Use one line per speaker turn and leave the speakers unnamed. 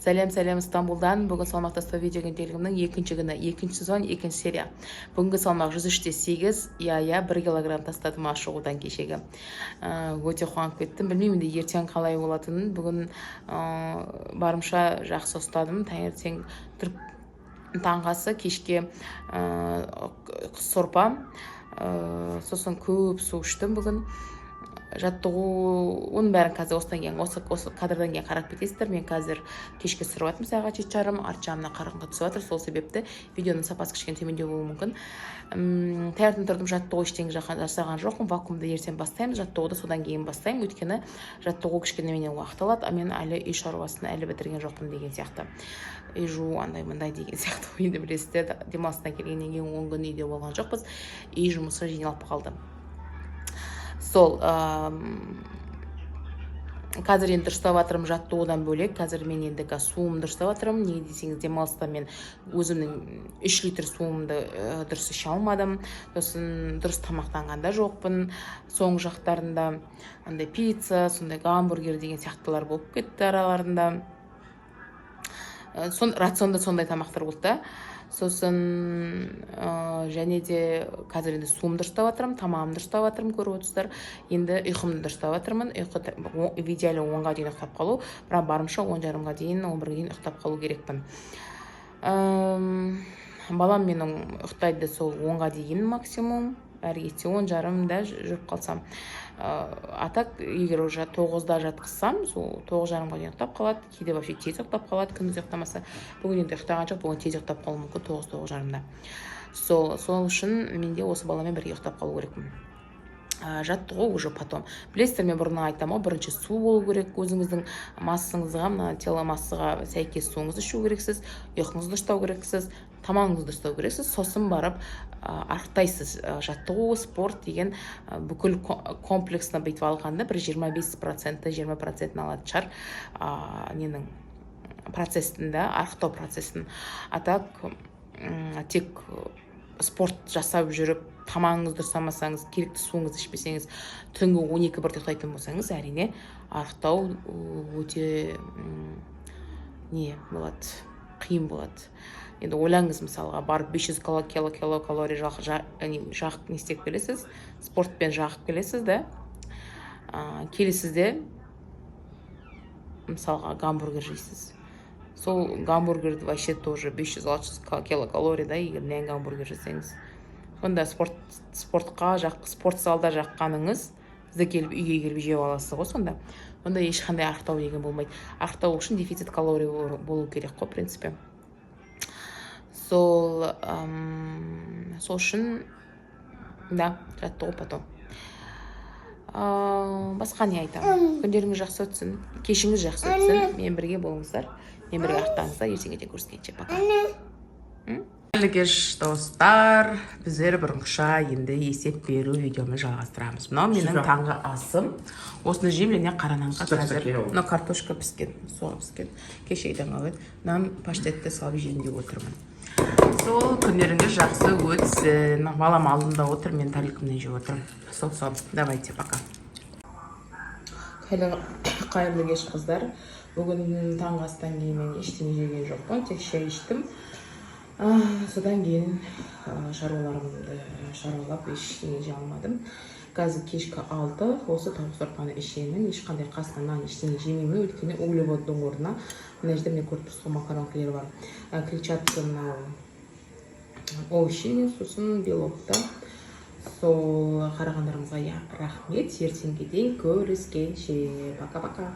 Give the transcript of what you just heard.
Сәлем, сәлем Стамбулдан! Бүгін салмақ тастау видео күнделігімнің екінші күні, екінші сезон, екінші серия. Бүгінгі салмақ 103,8. Иә, 1 килограмм тастадым ашығудан кешегі. Өте қуанып кеттім. Білмеймін енді ертең қалай болатынын. Бүгін барымша жақсы ұстадым. Таңертең тұрып, таңғы асы, кешке сорпа, сосын көп су іштім бүгін. Жаттығу, оның бәрін қазір осыдан кейін, осы кадрдан кейін қарап кетесіздер. Мен қазір кешке түсіріп жатырмын, сағат 7:30, арт жағымнан қараңғы түсіп жатыр, сол себепті видеоның сапасы кішкене төмендеу болуы мүмкін. Таңертең тұрдым, жаттығу ештеңе жасаған жоқпын. Вакуумды ертең бастаймын, жаттығуды содан кейін бастаймын, өйткені жаттығу кішкене менен уақыт алады, а мен әлі үй шаруасын әлі бітірген жоқпын деген сияқты, үй жуу, андай мындай деген сияқты. Енді білесіздер, демалыстан келгеннен кейін 10 күн үйде болған жоқпыз, үй жұмысы жиналып қалды. Сол қазір енді дұрыстап жатырмын. Жаттығудан бөлек қазір мен енді қазір суымды дұрыстап жатырмын. Неге десеңіз, демалыста мен өзімнің 3 литр суымды дұрыс іше алмадым, сосын дұрыс тамақтанған да жоқпын. Соңғы жақтарында андай пицца, сондай гамбургер деген сияқтылар болып кетті араларында. Рационда сондай тамақтар болды да. Сосын және де қазір енді суымды дұрыстап жатырмын, тамағымды дұрыстап жатырмын, көріп отырсыздар. Енді ұйқымды дұрыстап жатырмын. Ұйқы в идеале 10-ға дейін ұйықтап қалу, бірақ барымша 10:30-ға дейін, 11-ге дейін ұйықтап қалу керекпін. Балам менің ұйықтайды сол 10-ға дейін максимум, әрі кетсе 10:30-да жүріп қалсам. А так егер уже 9-да жатқызсам, сол 9:30-ға дейін ұйықтап қалады, кейде вообще тез ұйықтап қалады, күндіз ұйықтамаса. Бүгін енді ұйықтаған жоқ, бүгін тез ұйықтап қалуы мүмкін, 9, 9:30-да. Сол үшін мен де осы баламен бірге ұйықтап қалу керекпін. Жаттығу уже потом. Білесіздер, мен бұрыннан айтамын ғой, бірінші су болу керек. Өзіңіздің массаңызға, мына тело массаға сәйкес суыңызды ішу керексіз, ұйқыңызды дұрыстау керексіз, тамағыңызды дұрыстау керексіз, сосын барып арықтайсыз. Жаттығу, спорт деген бүкіл комплексно бүйтіп алғанда бір 25 проценті, 20 процентін алатын шығар ненің, процесстің да, арықтау процесін. А так тек спорт жасап жүріп, тамағыңызды дұрыстамасаңыз, керекті суыңызды ішпесеңіз, түнгі 12, 1-де ұйықтайтын болсаңыз, әрине, арықтау өте не болады, қиын болады. Енді ойлаңыз, мысалға, барып 500 килокалория жақ, жақ, не істеп келесіз, спортпен жағып келесіз да, келесіз де, мысалға, гамбургер жейсіз. Сол гамбургерді вообще тоже 500-600 килокалорий да. Егер нан гамбургер жесеңіз, сонда спортқа жақ, спорт залда жаққаныңыз келіп, үйге келіп жеп аласыз ғой. Сонда онда ешқандай арықтау деген болмайды. Арықтау үшін дефицит калорий болу керек қой, в принципе. Сол үшін да, жаттығу потом. Басқа не айтамын? Күндеріңіз жақсы өтсін, кешіңіз жақсы өтсін, мен бірге болыңыздар, мен бірге арықтаңыздар. Ертеңге дейін көріскенше, пока! Қайырлы кеш, достар! Біздер бұрынғыша енді есеп беру видеомызды жалғастырамыз. Мынау менің таңғы асым, осыны жеймін және қара нанға. Қазір мынау картошка піскен, соға піскен, кешегіден қалып еді. Нан паштетті салып жейін деп отырмын. Сол, күндеріңіз жақсы өтсін! Балам алдымда отыр, мен тарелкамнан жеп отырмын. Сол, давайте, пока! Қайырлы кеш, қыздар! Бүгін таңғы астан кейін мен ештеңе жеген жоқпын, тек шай іштім. Содан кейін шаруаларымды шаруалап, ештеңе жей алмадым. Қазір кешкі 6. Осы тауық сорпаны ішемін, ешқандай қасына нан, ештеңе жемеймін, өйткені углеводтың орнына мына жерде, міне, көріп тұрсыз ғой, макаронкілер бар. Клетчатка, мынау овощи, сосын белок та. Сол, қарағандарыңызға рахмет. Ертеңге дейін көріскенше, пока, пока!